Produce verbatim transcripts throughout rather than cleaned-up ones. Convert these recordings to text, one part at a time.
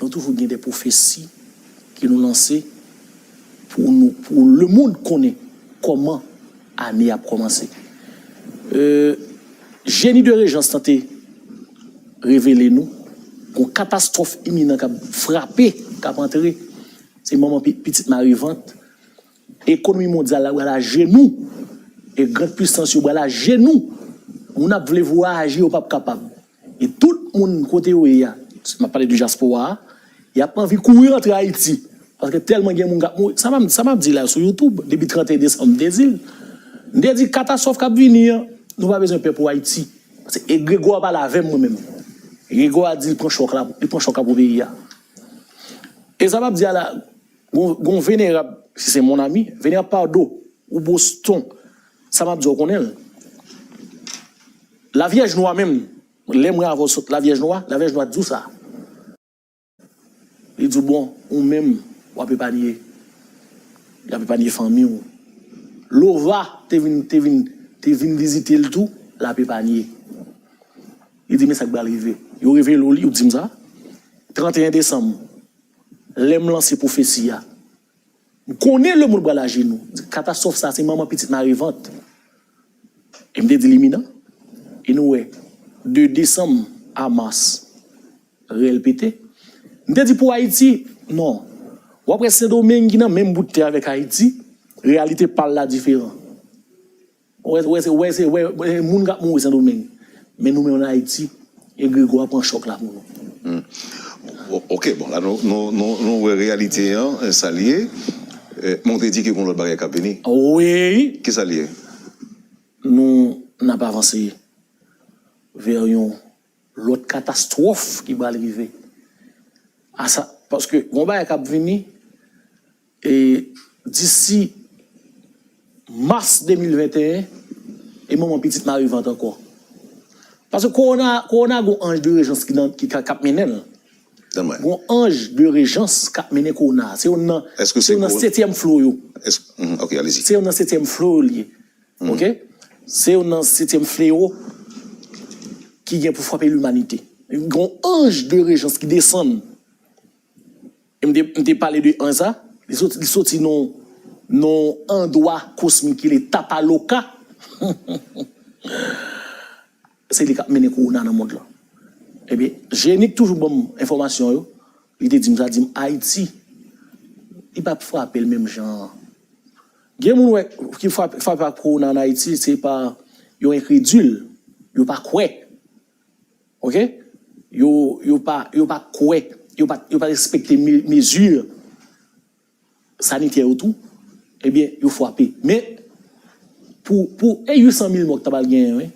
Nou toujou gen de pwofesi ke nou lanse pou nou, pou lemonn konnen kòman ane ap kòmanse. Euh, jeni de rejans lan te revele nou yon katastwòf iminan k ap frape, k ap antre. Se manman pi- pitit marevant. Ekonomi mondyal la pral ajenou. E gran pisans yo pral ajenou. Moun ap vle vwayaje, yo p ap kapab. E tout moun kote yo ye a, m ap pale de dyaspora a, y ap anvi kouri rantre Ayiti. Paske tèlman gen moun k ap mouri. Sa m ap, sa m ap di la sou YouTube, depi trannteyen desanm, m te di l. M te di katastwòf k ap vini an, nou pa bezwen pè pou Ayiti. Paske egregwa pale avè m mwen menm. Egregwa di l pran chòk la, li pran chòk la pou peyi a. E sa m ap di a la, gon, gon venerab, si se mon ami, venerab Pardo ou Boston, sa m ap di w konnen l. Lavyèj nwa menm, lè mwen avè w sot Lavyèj nwa, Lavyèj nwa di w sa. Li di w, bon, ou menm, w ap epanye. Y ap epanye fanmi w. Lova te vin, te vin, te vin vizite l tou, l ap epanye. Li di, men sa k pral rive. Yo revele w li, ou di m sa. Trannteyen desanm, lè m lanse pwofesi a, m konnen lemonn pral ajenou. Katastwòf sa, se manman pitit marevant. E m te di l iminan. E nou wè, de desanm a mas, rèl pete. M te di pou Ayiti, non. W ap wè Sendomeng ki nan menm bout tè avèk Ayiti, reyalite pa l la diferan. Wè, wè, se, wè, se, wè, wè, moun k ap mouri Sendomeng. Men nou menm ann Ayiti, egregwa pran chòk la pou nou. O- Ok, bon, la nou, nou, nou, nou wè reyalite an, eh, sa l ye. Eh, men w te di ke gon lòt bagay k ap vini. Wi, Ki sa l ye? Nou n ap avanse vè yon lòt katastwòf ki pral rive. Asa, paske gon bagay k ap vini, e disi mas de mil venteyen, e manman pitit marevant ankò. Paske kowona, kowona gon anj de rejans ki, nan, ki ka, k ap mennen l. Gon anj de rejans k ap mennen kowona. Se youn nan, se youn nan setyèm flo yo. Ok, alezi. Se youn nan setyèm flo yo li ye. Ok? Se youn nan setyèm flewo ki gen pou frape limanite. Gon anj de rejans ki desann. E m te, m te pale de anj sa, li soti, li soti nan, nan andwa kosmik ki le Tapaloka. Se li k ap mennen kowona nan mond lan. Ebyen, Jenik toujou ban m enfòmasyon yo. Li te di m sa, di m Ayiti, li p ap frape l menm jan an. Gen moun wè ki frape, frape ak kowona ann Ayiti, se pa yo enkredil, yo pa kwè. Ok? Yo, yo pa, yo pa kwè, yo pa, yo pa respekte me- mezi sanitè yo tou, ebyen, yo frape. Men, pou, pou, e uit san mil mò k ta pral genyen, wi.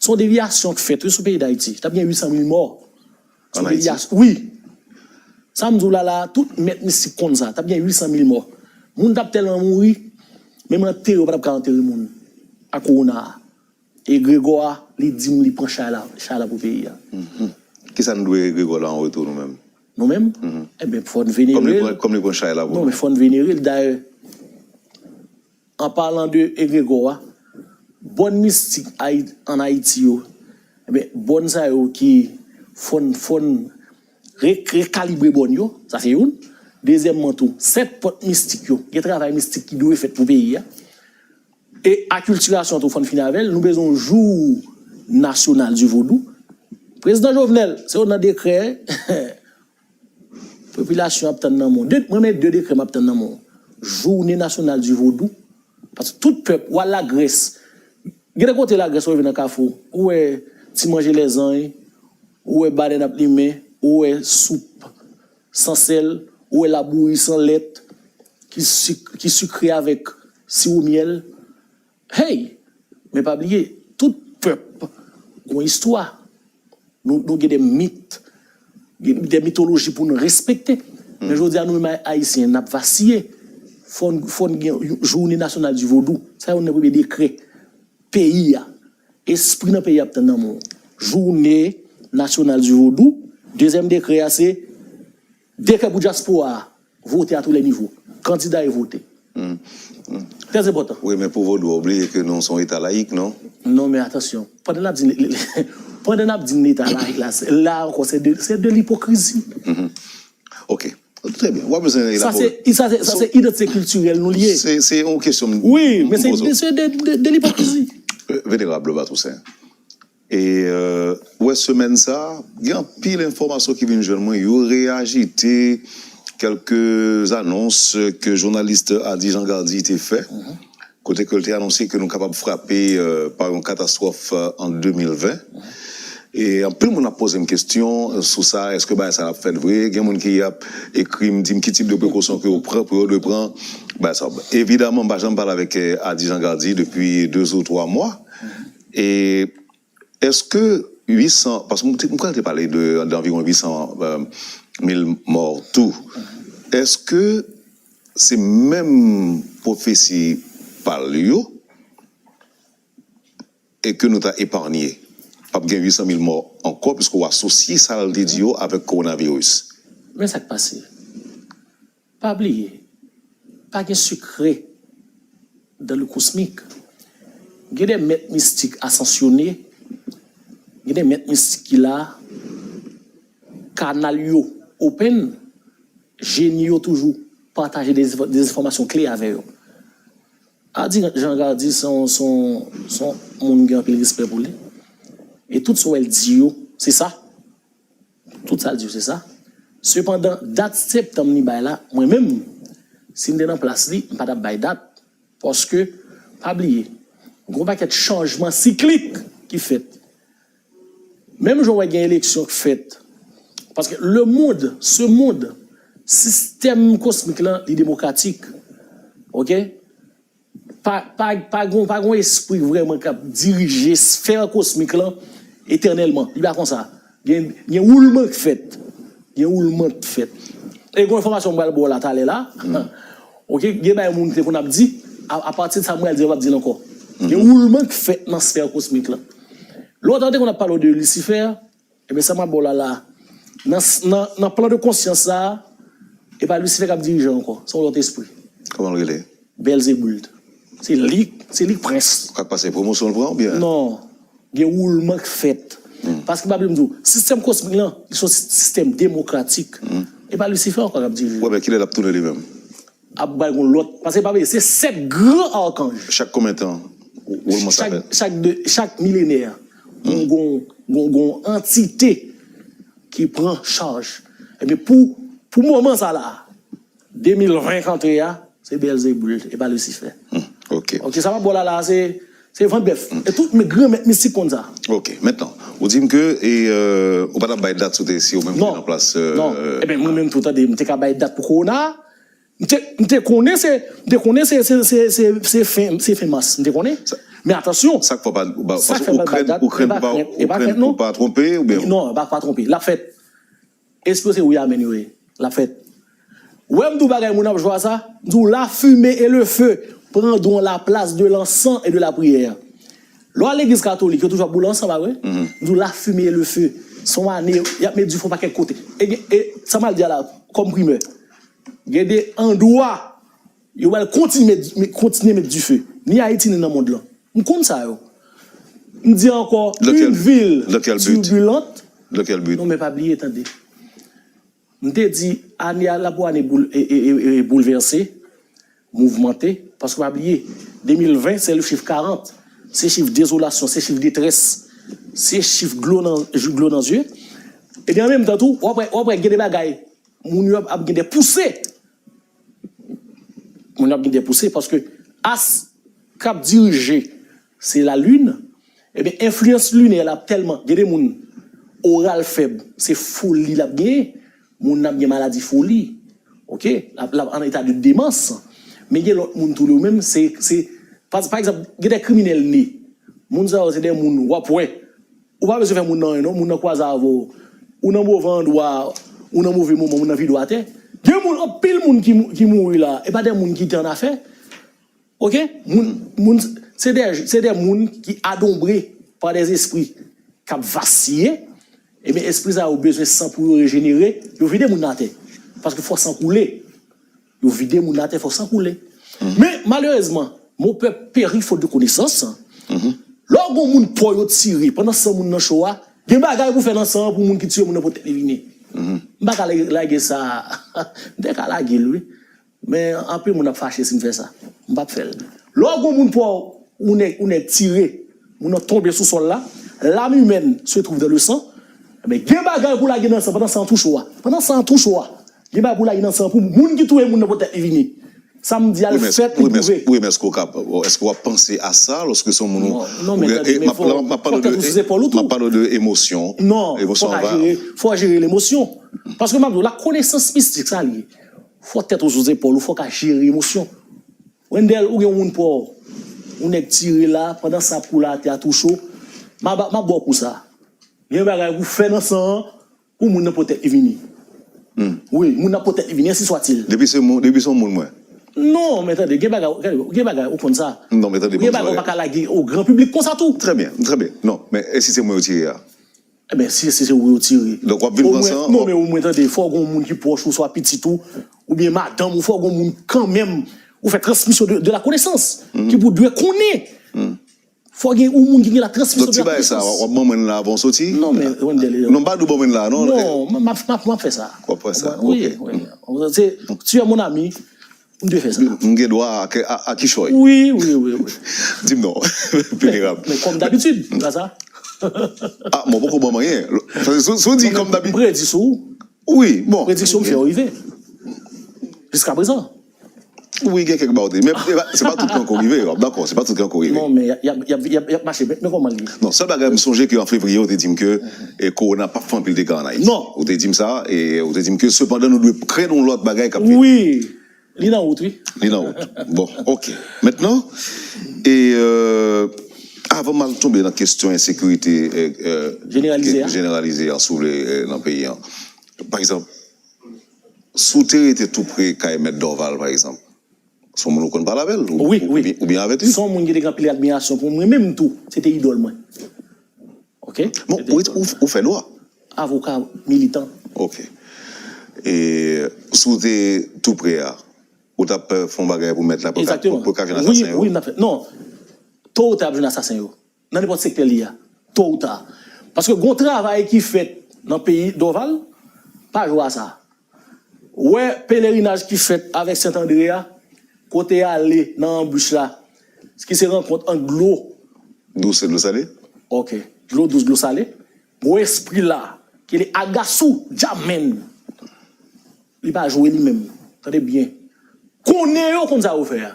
Se yon devyasyon k fèt, wi, sou peyi Dayiti. T ap gen uit san mil mò. Se yon devyasyon, wi. Sa m di w la, la, tout mèt mistik konn sa. T ap gen uit san mil mò. Moun t ap tèlman mouri, menm antere yo pa t ap ka antere moun ak kowona a. Egregwa a, li di m li pran chay la, chay la pou peyi a. Kisa n dwe egregwa la an retou nou menm? Nou menm? Ebyen, fò n venere l. Kòm li pran chay la pou nou. Non, men fò n venere l. Dayè, an palan de egregwa a, bòn mistik Ayi- ann Ayiti yo, ebyen, bòn sa yo ki fò n, fò n re- rekalibre bòn yo, sa se youn. Dezyèmman tou, sèt pòt mistik yo, gen travay mistik ki dwe fèt pou peyi a. E akiltirasyon tou, fò n fini avè l, nou bezwen yon jou nasyonal di vodou. Prezidan Jovenel, se youn nan dekrè popilasyon ap tann nan men w. De, mwen, men de dekrè m ap tann nan men w. Journée nationale du vodou. Paske tout pèp, w al Lagrès. Gen de kote Lagrès, ou rive nan kafou, ou wè ti manje lèzanj, ou wè banèn ap limen, ou wè soup san sèl, ou wè labouyi san lèt, ki sik- ki sikre avèk siwo myèl. Hey! Men pa bliye, tout pèp gon istwa. Nou, nou gen de mit, gen de mitoloji pou n respekte. Men jodi a, nou menm Ayisyen, n ap vasiye. Fò n, fò n gen yon Journée nationale du vodou. Sa youn nan premye dekrè peyi a. Espri nan peyi a ap tann nan men w. Journée nationale du vodou. Dezyèm dekrè a, se dekrè pou dyaspora a. Vote à tous les niveaux. Kandida e vote. Trè enpòtan. Wi, men pou vodou a, w bliye ke nou se yon eta layik, non? Non, men atansyon. Pandan n ap di, pandan n ap di n eta layik la, se- la ankò, se de, se de lipokrizi. Ok. Trè byen. W ap bezwen elabore. Sa se idantite kiltirèl nou li ye. Se yon kesyon m poze w. Wi, men se de lipokrizi. Venerab Loba Toussaint. E ou wè semèn sa a, gen anpil enfòmasyon ki vin jwenn mwen, yo reyajite kèlke anons ke jounalis Ady Jean Gardy te fè, kote ke l te anonse ke nou kapab frape pa yon katastwòf an de mil ven. E anpil moun ap poze m kesyon sou sa, èske bagay sa ap fèt vre? Gen moun ki ap ekri m, di m ki tip de prekosyon ke yo pran, pou yo dwe pran bagay sa. Evidaman, m pa janm pale avèk Ady Jean Gardy depi de ou twa mwa. E èske uit san, paske m kwè l te pale de anviwon uit san mil mò tou. Èske se menm pwofesi pa l yo e ke nou ta epaye? P ap gen uit san mil mò ankò, piske w asosye sa l te di yo avèk kowonaviris. Men sa k pase. Pa bliye, pa gen sekrè dans le cosmique. Gen de mèt mistik asansyone, gen de mèt mistik ki la, kanal yo open, jeni yo toujou pataje de dezenfòmasyon kle avè yo. Adi Jean Gardy se yon moun m gen anpil respè pou li. E tout sa w wè l di yo, se sa. Tout sa l di yo se sa. Sepandan, dat septanm li bay la, mwen menm, si m te nan plas li, m pa t ap bay dat. Paske, pa bliye, gen yon pakèt chanjman siklik ki fèt. Menm jan w wè gen eleksyon k fèt, paske le monde, ce monde, sistèm kosmik lan, li demokratik. Oke? Pa, pa, pa gon, pa gon espri vrèman k ap dirije sfè kosmik lan etènèlman. Li pa konsa. Gen, gen woulman k fèt. Gen woulman k fèt. E gon enfòmasyon m pral ba w la talè la. Oke, gen bagay moun te konn ap di, apati de sa m pral di a, m p ap di l ankò. Gen woulman k fèt nan sfè kosmik lan. Lontan te konn ap pale w de Lisifè, Ebyen, sa m ap ba w la la, nan, nan, nan plan de konsyans sa a, e pa Lisifè k ap dirije ankò, se yon lòt espri. Kòman l rele? Bèlzeboul. Se li, se li k prens. Sa k pase? Pwomosyon l pran oubyen? Non. Gen woulman k fèt. Paske pa bliye m di w, sistèm kosmik lan, li se yon sistèm demokratik. E pa Lisifè ankò k ap dirije. Wi, men kilè l ap tounen li menm? Ap bay yon lòt. Paske pa bliye, se sèt gran akanj. Chak konbyen tan woulman sa fèt? Chak, chak milenè, gon, gon, gon antite ki pran chaj. Ebyen, pou, pou moman sa la, de mil ven k antre a, se Bèlzeboul, e pa Lisifè. Ok. Ok, sa m ap ba w la la, se, se vant bèf. E tout granmèt mistik konn sa. Ok, mentnan, ou di m ke, e, ou pa t ap bay dat si w te, si ou menm te nan plas. Non, non. Ebyen, mwen menm tou, tande, m te ka bay dat pou kowona a. M te, m te konnen se, m te konnen se, se, se, se, se fen, se fen mas. M te konnen. Men atansyon. Sa k fè w pa, ou krèn, ou krèn pou pa, ou krèn pou pa twonpe oubyen? Non, pa, pa twonpe. L ap fèt. Espri se wi amèn yo ye. L ap fèt. Ou wè m di w bagay moun ap jwe a sa? M di w la fumée et le feu prendront la place de l'encens et de la prière. Lè w al legliz katolik, yo toujou ap boule ansanm, pa vre? M di w la fumée et le feu. Se yon ane, y ap met dife yon pakèt kote. E, e sa m al di a la, kòm primè. Gen de andwa yo pral kontinye met, kontinye met dife. Ni Ayiti, ni nan mond lan. M konn sa yo. M di ankò, une ville turbulente. Dans quel but? Non, men pa bliye, tande. M te di, ane a, l ap yon ane boul, e, e, e, e, boulvèse, mouvmante, paske pa bliye, de mil ven, se le chif karant. Se chif dezolasyon, se chif detrès, se chif dlo nan, dlo nan zye. Ebyen, an menm tan tou, w ap wè, w ap wè gen de bagay, moun yo ap, ap gen de pouse. Moun yo ap gen de pouse paske as k ap dirije, se lalin. Ebyen, enfliyans linè la ap tèlman, gen de moun, oral fèb, se foli l ap genyen. Moun nan ap gen maladi foli. Oke? L ap, l ap an eta de demans. Men gen lòt moun tou, yo menm, se, se, pa, pa egzanp, gen de kriminèl ne. Moun sa yo, se de moun, w ap wè. Ou pa bezwen fè moun nan anyen, non. Moun nan kwaze avè w. Ou nan move andwa, ou nan move moman, moun nan vide w atè. Gen moun, anpil moun ki, ki mouri la, e pa de moun ki te an afè. Oke? Moun, moun, se de, se de moun ki adombre pa de espri k ap vasiye. Ebyen, espri sa yo bezwen san pou yo rejenere, yo vide moun nan atè. Paske fò san koule. Yo vide moun nan atè, fò san koule. Men, malerezman, mon peuple périt faute de connaissance. Lè w gon moun pa w yo tire, pandan san moun nan cho a, gen bagay pou fè nan san an pou moun ki tire moun nan pou tèt li vini. M pa ka lage, lage sa. M te ka lage l, wi. Men anpil moun ap fache si m fè sa. M p ap fè l. Lè w gen yon moun pou ou nèg, ou nèg tire, moun nan tonbe sou sòl la, l'âme humaine se trouve dans le sang. Men gen bagay pou lage nan san, pandan san an tou cho a. Pandan san an tou cho a. Gen bagay pou lage nan san pou moun ki touye moun nan pou tèt li vini. Sa m di a l fèt, li pwouve. Wi, men èske w ka, èske w ap panse a sa lòske se yon moun ou... Non, non, men tande, men fò, fò tèt ou sou zepòl ou tou. M ap pale de emosyon. Non, fò w ka jere, fò w jere lemosyon. Paske m ap di w, lakonesans mistik, sa l ye. Fò tèt ou sou zepòl ou, fò w ka jere emosyon. Wendell, ou gen yon moun pa w, yon nèg tire la, pandan sa ap koule atè a tou cho, m a ba, m a ba w kou sa. Gen bagay pou fè nan san an, pou moun nan pwotèt li vini. Wi, moun nan pwotèt li vini, ensi swatil. Depi se moun, depi se yon moun mwen. Non, men tande, gen bagay, gen bagay, ou konn sa. Non, men tande, gen bagay ou pa ka lage o gran piblik konsa tou. Trè byen, trè byen. Non, men e si se mwen yo tire a? Eben, si, si se ou yo tire. Donk, w ap vin pran san. Non, men omwen, tande, fò w gen yon moun ki pwòch ou, swa pitit ou, oubyen madanm ou, fò w gen yon moun kanmenm, ou fè transmisyon de, de la konesans, ki pou dwe konnen. Fò gen yon moun ki gen la transmisyon de la konesans. Donk, ti bagay sa, w ap ban mwen la avan w soti? Non, men, Wendell, non, m pa dou ban mwen la, non? Non, m ap, m ap, m ap fè sa. W ap fè sa, ok. Wi, wi. Se, tu es mon ami, m dwe fè sa. M gen dwa a, a, a kichòy. Wi, wi, wi, wi. Di m non, Venerab. Men kòm dabitid, se pa sa. Ah, mwen poko ban m anyen. Si, si w di kòm dabitid. M predi sou ou. Wi, bon. Prediksyon m fè yo rive. Jiskaprezan. Wi, gen kèk bagay ou te di. Men se pa, se pa tout ki ankò rive, w ap dakò, se pa tout ki ankò rive. Non, men y ap, y ap, y ap, y ap, y ap mache, men, men kòman l ye? Non, sèl bagay, m sonje ke an fevriye, ou te di m ke, e, kowona p ap fè anpil dega ann Ayiti. Non. Ou te di m sa, e ou te di m ke, sepandan, nou dwe krenn yon lòt bagay k ap vini. Wi. Li nan wout, wi. Li nan wout. Bon, ok. Mentnan, e, euh, avan m al tonbe nan kesyon ensekirite, euh, euh, jeneralize a, jeneralize a, si w vle, euh, nan peyi a. Pa egzanp, si w te rete tou pre kay Mèt Dorval, pa egzanp, se yon moun ou konn pale avè l, ou, wi, ou, wi, oubyen, oubyen avèk li? Se yon moun ki te gen anpil admirasyon pou mwen, menm tou, se te idòl mwen. Ok? Bon, ou, ou, ou fè dwa? Avoka, militan. Ok. E si w te tou pre a, ou t ap fè yon bagay pou mèt la, pou ka, pou, pou ka jwenn asasen yo? Wi, wi, m t ap fè. Non, to ou ta ap jwenn asasen yo. Nan nenpòt sektè li a. To ou ta. Paske gon travay ki fèt nan peyi Dorval, pa jwe a sa. Ou wè pelerinaj ki fèt avèk Sent Andre a, kote y ale nan anbich la, ki se rankont ant dlo. Dous e dlo sale? Ok. Dlo dous, dlo sale. Gwo espri la, ki rele Agasou Djamen. Li pa jwe li menm. Tande byen. Konnen yo konn sa yo fè a.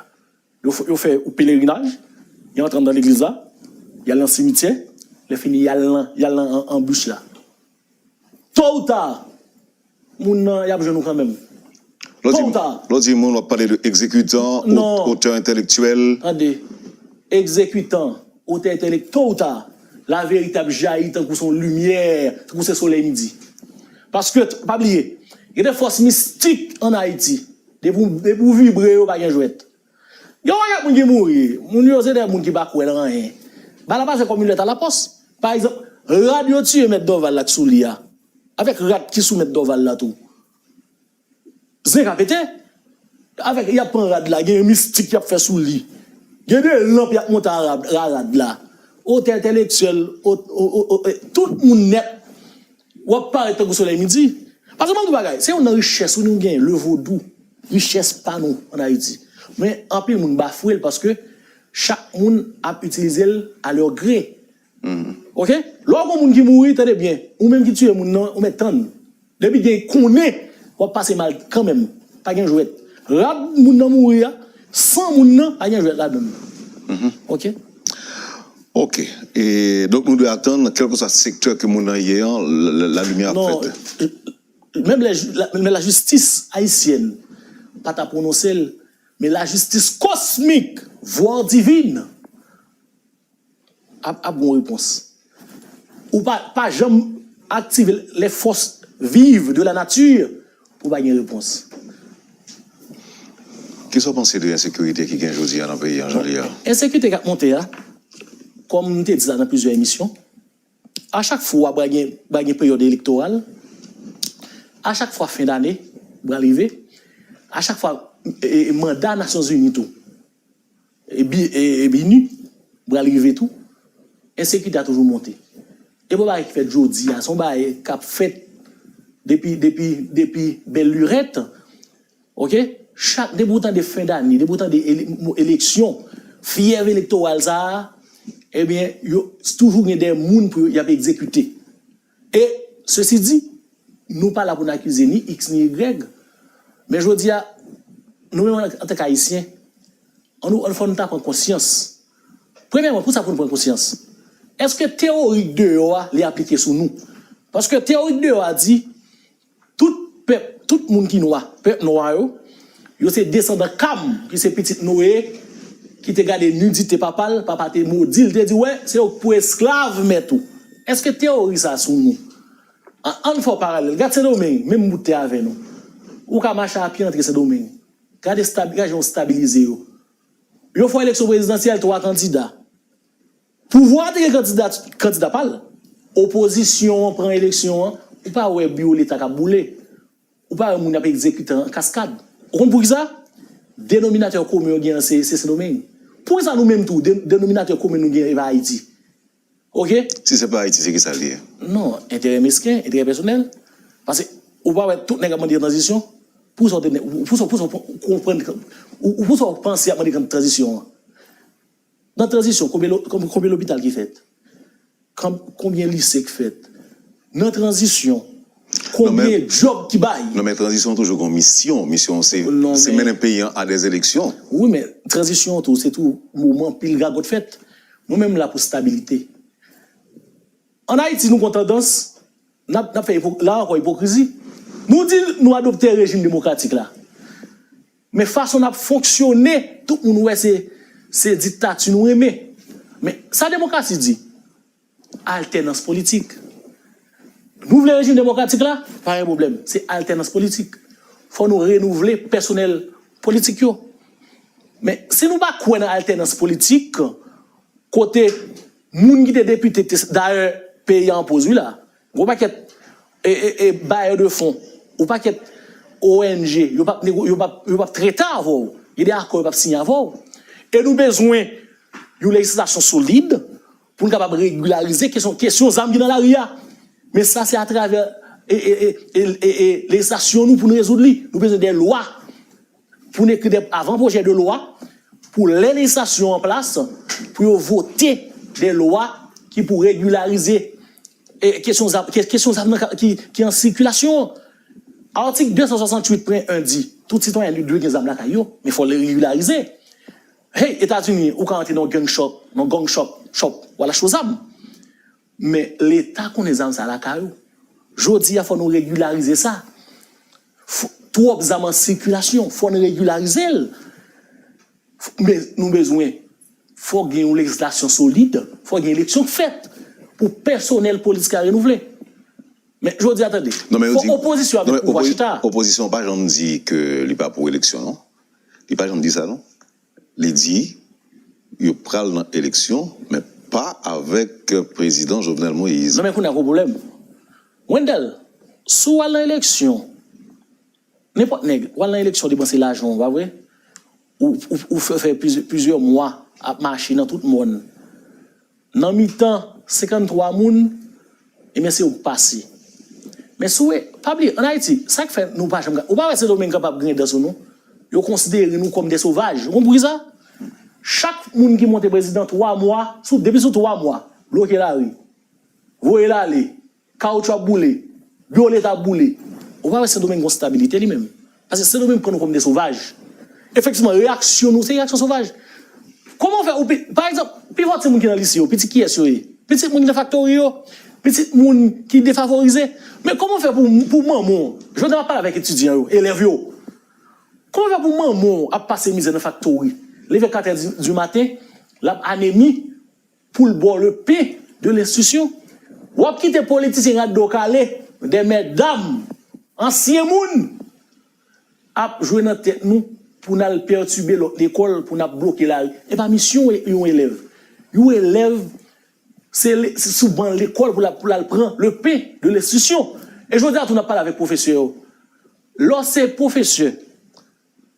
Yo, f-, yo fè yon pelerinaj, y antre anndan legliz la, y al nan simityè, lè fini, y al nan, y al nan an-, anbich la. To ou ta, moun nan, y ap jwenn ou kanmenm. To ou ta. Lè w di moun, w ap pale de egzekitan, otè entèlektyèl. Tande, egzekitan, otè entèlek-, to ou ta, laverite ap jayi tankou se yon limyè, tankou se solèy midi. Paske, pa bliye, gen de fòs mistik ann Ayiti. Depi w, depi w vibre, yo pa gen jwèt. Gen yon pakèt moun ki mouri. Moun yo se de moun ki pa kwè nan anyen. Bagay la pase kòm yon lèt alapòs. Pa egzanp, rad yo tiye Mèt Dòval la k sou li a, avèk rad ki sou Mèt Dòval la tou. Zen ka pete. Avèk, y ap pran rad la, gen yon mistik y ap fè sou li. Gen de lanp y ap monte a rad, a rad la. Otè entèlektyèl, o, o, o, o, e, tout moun nèt, w ap parèt tankou solèy midi. Paske m ap di w bagay, se youn nan richès wi nou genyen, le vodou. Richès pa nou ann Ayiti. Men anpil moun bafwe l paske chak moun ap itilize l à leur gré. Ok? Lè w gen yon moun ki mouri, tande byen, ou menm ki tiye moun nan, ou mèt tann. Depi gen konnen, w ap pase mal kanmenm. Pa gen jwèt. Rad moun nan mouri a, san moun nan, pa gen jwèt ladan l. Ok? Ok. E donk, nou dwe atann, kèlkeswa sektè ke moun nan ye an, la, la, lalimyè ap fèt. Non, menm lè, la, menm lè lajistis ayisyèn pa ta pwononse l, men lajistis kosmik, vwa divin, ap, ap gon repons. Ou pa, pa janm aktive les forces vives de la nature pou pa gen repons. Kisa w panse de ensekirite ki gen jodi a nan peyi an, jan li ye a? Ensekirite k ap monte a, kòm m te di sa nan plizyè emisyon, a chak fwa pral gen, pral gen peryòd elektoral, a chak fwa fen dane pral rive, a chak fwa, e, e, manda Nasyonzini tou, e bi-, e, e BINUH pral rive tou, ensekirite a toujou monte. E pa yon bagay ki fèt jodi a, se yon bagay k ap fèt depi, depi, depi bèl lirèt, oke? Chak, depi w tande fen dane, depi w tande ele-, mo eleksyon, fyèv elektoral sa a, ebyen, yo toujou gen de moun pou y ap egzekite. E, sesi di, nou pa la pou n akize ni X ni Y, men jodi a, nou menm antanke Ayisyen, ann, ann fò nou ta pran konsyans. Premyèman, pou sa pou nou pran konsyans, èske teyorik deyò a, li aplike sou nou? Paske teyorik deyò a di, tout pèp, tout moun ki nwa, pèp nwa yo, yo se desandan Kam, ki se pitit Noye, ki te gade nidite papa l, papa te modi l, te di, wè, se ou k pou esklav mèt ou. Èske teyori sa sou nou? An, ann fè yon paralèl. Gad Sendomeng, menm bout tè avè nou. Ou ka mache a pye antre Sendomeng. Gade stabi-, gade jan yo stabilize yo. Yo fè eleksyon prezidansyèl, twa kandida. Pouvwa a te gen kandida, kandida pa l. Opozisyon an pran eleksyon an, ou pa wè biwo Leta k ap boule. Ou pa wè moun ap egzekite an kaskad. Ou konn poukisa? Denominatè komen yo gen an se, se Sendomeng. Poukisa nou menm tou, de-, denominatè komen nou gen e pa Ayiti? Oke? Si se pa Ayiti, se kisa l ye? Non, enterè mesken, enterè pèsonèl. Paske ou pa wè tout nèg ap mande tranzisyon? Poukisa w te, poukisa, poukisa w konprann, ou, poukisa w panse y ap mande tranzisyon an? Nan tranzisyon, konbyen lo-, konb-, konbyen lopital ki fèt? Konb-, konbyen lise k fèt? Nan tranzisyon, konbyen djòb ki bay? Non, men tranzisyon toujou gon misyon. Misyon se, se mennen peyi an a dè eleksyon. Wi, men tranzisyon tou, se tou moman pil gagòt fèt. Nou menm la pou stabilite. Ann Ayiti, nou gon tandans, n ap, n ap fè ipo-, la ankò ipokrizi. Nou di nou adopte rejim demokratik la. Men fason n ap fonksyone, tout moun wè se, se diktati nou renmen. Men sa demokrasi di? Altènans politik. Nou vle rejim demokratik la, pa gen pwoblèm. Se altènans politik. Fò nou renouvle pèsonèl politik yo. Men si nou pa kwè nan altènans politik, kote moun ki te depite, te, dayè, peyi a an poz, wi la. Gwo pakèt, e, e, e, bayè de fon, yon pakèt O N G, yo p ap nego-, yo p ap, yo p ap trete avè w. Gen de akò yo p ap siyen avè w. E nou bezwen yon lejislasyon solid pou n kapab regilarize kesyon, kesyon zam ki nan lari a. Men sa se atravè, e, e, e, e, e, e lejislasyon nou pou n rezoud li. Nou bezwen de lwa pou n ekri de avan pwojè de lwa pou lè lejislasyon an plas, pou yo vote de lwa ki pou regilarize, e, kesyon zam, ke-, kesyon zam nan ka-, ki, ki an sikilasyon an. Atik de san swasanntuit pwen en di, tout sitwayen dwe gen zam lakay yo, men fò l regilarize. Hey, Etazini, ou ka antre nan gang shop, nan gang shop, shop, w al achte zam. Men Leta konnen zam sa lakay ou. Jodi a, fò nou regilarize sa. F-, twòp zam an sikilasyon, fò n regilarize l. F-, men nou bezwen, fò gen yon lejislasyon solid, fò gen eleksyon k fèt pou pèsonèl politik la renouvle. Men jodi a, tande, fò opozisyon avèk pouvwa chita. Opozisyon pa janm di ke li pa pou eleksyon, non. Li pa janm di sa, non. Li di, yo pral nan eleksyon, men pa avèk prezidan Jovenel Moïse. Non, men kounye a gon pwoblèm. Wendell, si w al nan eleksyon, nenpòt nèg, w al nan eleksyon, w depanse lajan w, pa vre? Ou, ou, ou fè, fè plizyè, plizyè mwa ap mache nan tout mòn. Nan mitan senkanntwa moun, ebyen, se ou k pase. Men si w, pa bliye, ann Ayiti, sa k fè nou pa janm ka, ou pa wè Sendomeng kapab grendans sou nou? Yo konsidere nou kòm de sovaj. Ou konn poukisa? Chak moun ki monte prezidan twa mwa, sou, depi sou twa mwa, bloke lari, voye l ale, kawoutchou ap boule, biwo Leta ap boule. Ou pa wè Sendomeng gon stabilite li menm? Paske Sendomeng pran nou kòm de sovaj. Efektivman, reyaksyon nou se reyaksyon sovaj. Kòman w fè, ou pi-, pa egzanp, pifò timoun ki nan lise yo, pitit kiyès yo ye? Pitit moun ki nan faktori yo, pitit moun ki defavorize. Men kòman w fè pou, pou manman w, jodi a m ap pale avèk etidyan yo, elèv yo. Kòman w fè pou manman w ap pase mizè nan faktori, leve katè di, di maten, l ap anemi, pou l ba w le pain de l'institution. W ap kite politisyen rat do kale, de mètdam, ansyen moun, ap jwe nan tèt nou pou n al pètibe lòt lekòl, pou n ap bloke lari. E pa misyon yon elèv. Yon elèv, se le-, se sou ban lekòl pou l ap, pou l al pran le pain de l'institution. E jodi a tou n ap pale avèk pwofesè yo. Lè w se pwofesè,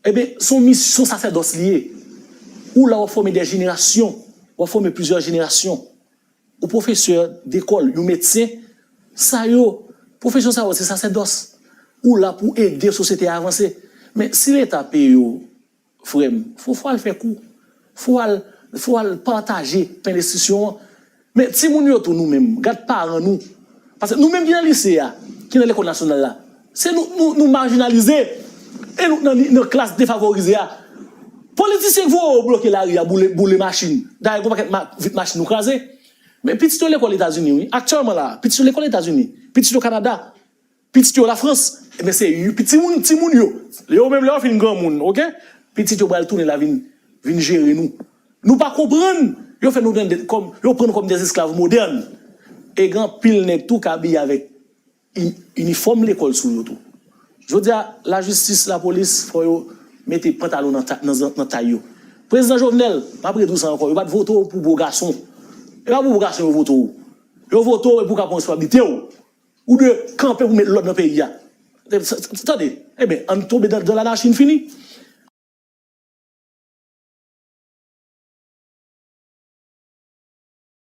ebyen, se yon mis-, se yon sasèdòs li ye. Ou la, w ap fòme de jenerasyon, w ap fòme plizyè jenerasyon. Yon pwofesè dekòl, yon medsen, sa yo, Pwofesyon sa yo, se sasèdòs. Ou la pou ede sosyete a avanse. Men si Leta peye yo, frè m, fò, fò al fè kou. Fò al, fò al pataje pen de enstitisyon an. Men timoun yo tou, nou menm, gad paran nou. Paske nou menm ki nan lise a, ki nan lekòl nasyonal la, se nou, nou, nou majinalize. E nou nan, nan klas defavorize a. Politisyen k voye yo bloke lari a, boule, boule machin. Dayè, gon pakèt ma, vit machin nou kraze. Men pitit yo lekòl Etazini, wi. Aktyèlman la, pitit yo lekòl Etazini. Pitit yo Kanada. Pitit yo Lafrans. Ebyen, se yo, timoun, timoun yo. Yo menm, lè yo fin granmoun, oke? Pitit yo pral tounen la vin, vin jere nou. Nou pa konprann. Yo fè nou tande kòm, yo pran nou kòm des esclaves modernes. E gen anpil nèg tou k abiye avèk in- inifòm lekòl sou yo tou. Jodi a, lajistis, lapolis, fò yo mete pantalon nan, ta- nan, nan tay yo. Prezidan Jovenel, m ap redi w sa ankò, yo pa t vote w pou bo gason. E pa pou bo gason yo vote w. Yo vote w e pou w ka pran responsablite w. Ou dwe kanpe pou met lòd nan peyi a. Tande, ebyen, ann tonbe dan, dan lanachi, n fini.